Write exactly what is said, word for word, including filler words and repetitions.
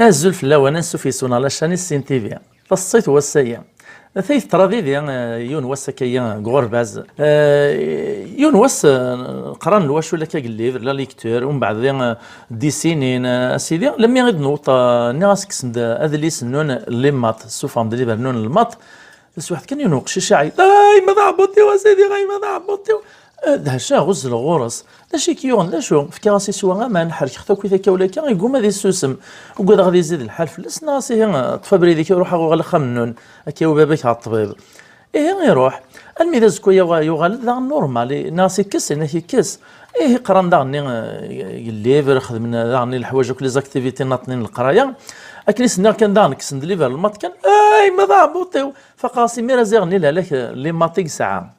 Azul fell-awen, ansuf yes-wen ɣer la chaîne Issin T V. Taṣṣayt n wass-agi. Tay teḍra didi, eh, yiwen wass akka-yi deg uɣerbaz. Eh, yiwen wass, eh, qran lwacul akka deg llibre, la lecture, umbeɛd di, eh, ddisinin, eh, a sidi, lemmi i d-newweḍ, eh, nniɣ-as kksen-d adlis-nnun n limaṭ, ssufɣen-d libre-nnun n lmaṭ. Taswiɛt kan yiwen uqcic iɛeyyeḍ, "Ay ma d aɛebbuṭ-iw a sidi, ay ma d aɛebbuṭ-iw!" Eh, dehceɣ, uzzleɣ ɣur-s. "D acu i k-yuɣen, d acu?" Fkiɣ-as iswi aman, ḥerkeɣ-t akk i takawla akka, iguma ad issusem. Ugadeɣ ad izid lḥal fell-as, nniɣ-as, "Ihi, ṭṭef abrid-ik, ruḥ uɣal axxam-nnun, ad k-yawi baba-k ɣer ṭṭbib." Ihi, iruḥ. Almi d azekka yuɣal, yuɣal-d daɣen normal, i-, nniɣ-as, "Ikkes?" Yenna-k, "Ikkes." Ihi, qran daɣen, eh, deg llibre, xedmen daɣen leḥwayeǧ akk, les activités nniḍen n leqraya. Akken i s-nniɣ kan daɣen, kksen-d libre n lmaṭ kan, "Ay ma d aɛebbuṭ-iw!" Faqeɣ-as imir aziɣ-nni lehlak, eh, n limaṭ i yesɛa.